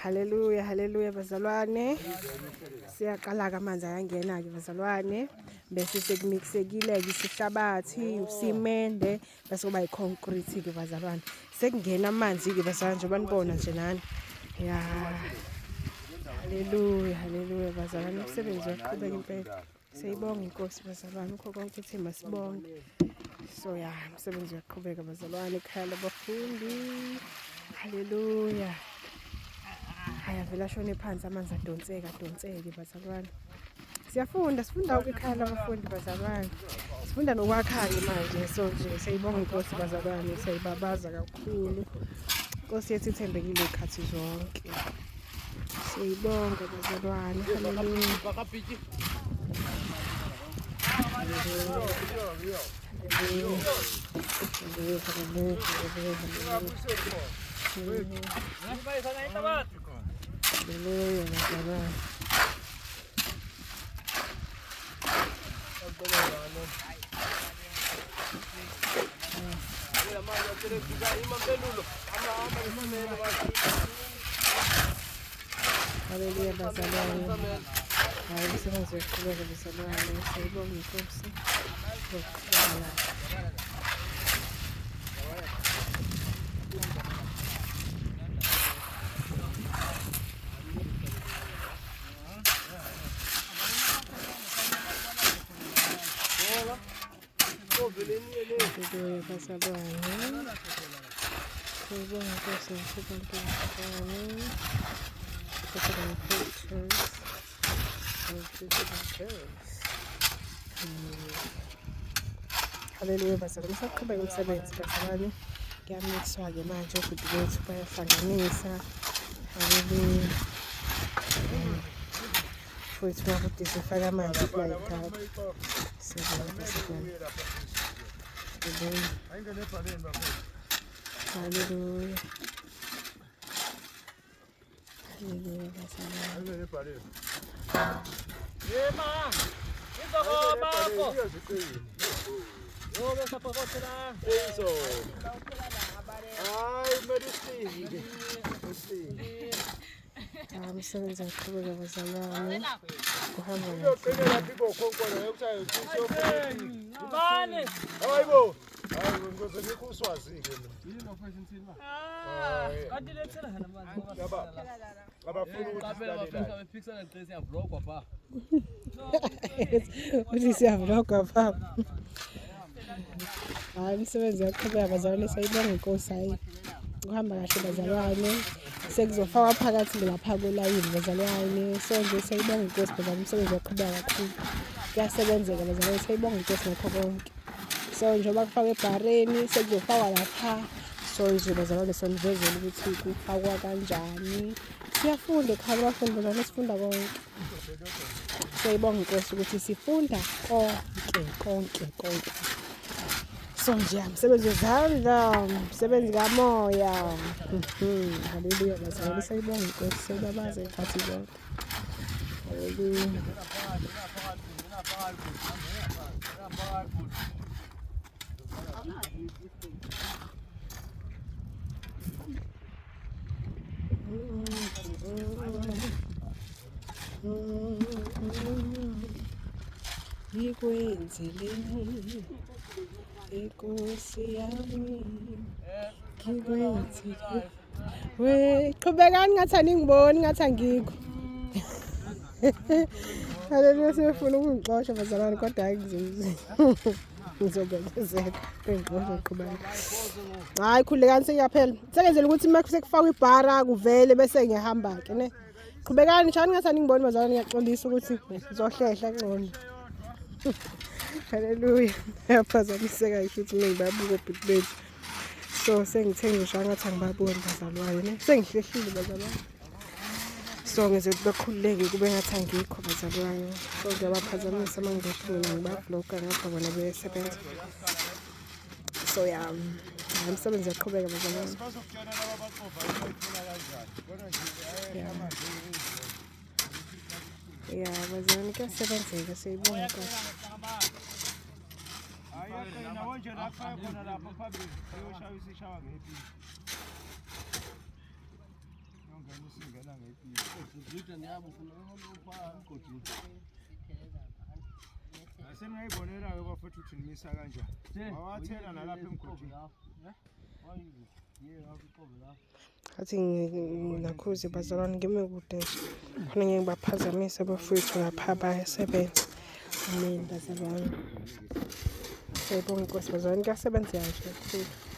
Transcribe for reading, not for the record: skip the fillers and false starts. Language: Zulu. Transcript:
Haleluya, haleluya bazalwane. Siyaqala-ke amanzi ayangena-ke bazalwane. Bese sekumiksekile-ke isihlabathi, usimende, bese kuba i-concrete-ke bazalwane. Sekungena amanzi-ke bazalwane njengoba nibona nje nani. Ya. Haleluya, haleluya bazalwane. Umsebenzi uyaqhubeka impela. Siyayibonga inkosi bazalwane, kukho konke uthi masibonge. So ya, umsebenzi uyaqhubeka bazalwane ekhaya labafundi. Haleluya. Hhayi avele ashone phansi amanzi adonseke adonseke bazalwane. Siyafunda, sifunda ekhaya labafundi bazalwane. Sifunda nokwakha-ke manje so nje siyayibonga inkosi bazalwane, siyayibabaza kakhulu. Inkosi yethu ithembekile iy'khathi zonke. Siyayibonga bazalwane. Haleluya. Haleluya bazalwane. Haleluya bazalwane. Hayi umsebenzi uyaqhubeka bazalwane. Siyayibonga inkosi. Ngokuqhubeka. Haleluya bazalwane. Siyabonga Nkosi ngakho konke bazalwane. Look at our pictures. Look at our girls. Haleluya bazalwane. Usaqhubeka umsebenzi bazalwane. Kuyamixwa-ke manje obhuti bethu bayahlanganisa. Haleluya. Futhi uma ufaka amanzi kulayikapha. Siyabonga bazalwane. Haleluya. Haleluya bazalwane. Yema! Izokobakho! Yobe sapokotela. Iso. Hayi kumele usike. Usike. Ah, umsebenzi uyaqhubeka bazalwane. Kuhamba kahle. Uyoqine lapha ibokhonkolo yokuthi Ubani? Hayibo. Hayi ngizoze ngikuswazi-ke mina. Ah, kanti lethela namanzi. Laba abafuni ukuthi silalelane. Uthi siyavlogwa pha. Hayi umsebenzi uyaqhubeka bazalwane sayibonga inkosi hayi. Kuhamba kahle bazalwane. Sekuzofakwa phakathi lapha kolayini bazalwane. So nje siyayibonga inkosi bazalwane umsebenzi uyaqhubeka kakhulu. Kuyasebenzeka bazalwane siyayibonga inkosi ngakho konke. So njengoba kufakwe ebhareni sekuzofakwa lapha. So nje bazalwane sonivezela ukuthi kufakwa kanjani. Siyafunda ekhaya abafundi bazalwane sifunda konke. Siyayibonga inkosi ukuthi sifunda konke konke konke. So nje umsebenzi wezandla, umsebenzi kamoya. Haleluya bazalwane siyayibonga inkosi siyababaza ikhathi zonke. Haleluya. Ngikwenzeleni inkosi yami ngikwenzele we qhubekani ngathi aningiboni ngathi angikho haleluya sebefuna ukungixosha bazalwane kodwa hayi ngizobekezela bengixosha qhubeka hayi khulekani sengiyaphela sengenzela ukuthi uma sekufakwa ibhara kuvele bese ngiyahamba-ke ne qhubekani shani ngathi aningiboni bazalwane ngiyaxolisa ukuthi ngizohlehla ngcono haleluya yaphazamiseka ngisho ukuthi mina ngibabuka obhuti bethu so sengithe ngisho angathi angibaboni bazalwane ne sengihlehlile bazalwane so ngize bakhululeke kube ngathi angikho bazalwane so ngiyabaphazamisa uma ngilokhu mina ngibavloga ngapha bona besebenza so ya umsebenzi uyaqhubeka bazalwane Bazokutshela laba abaxova bayifuna kanjani. Kodwa nje Yeah. amanzi ya bazalwane kuyasebenzeka siyayibonga inkosi Ayaqina konje la kufaka khona lapha phambili. Uyoshaya isishawa ngephi. Noma usingena ngepilo. Seningayibonela-ke bafethu ukuthi nimisa kanjani. Wawathela nalapha emgodini. Athi nakhuze bazalwane ngime kude nje khona ngeke ngibaphazamise abafowethu lapha bayasebenza. Amen bazalwane. Siyayibonga inkosi bazalwane, kuyasebenzeka nje kakhulu.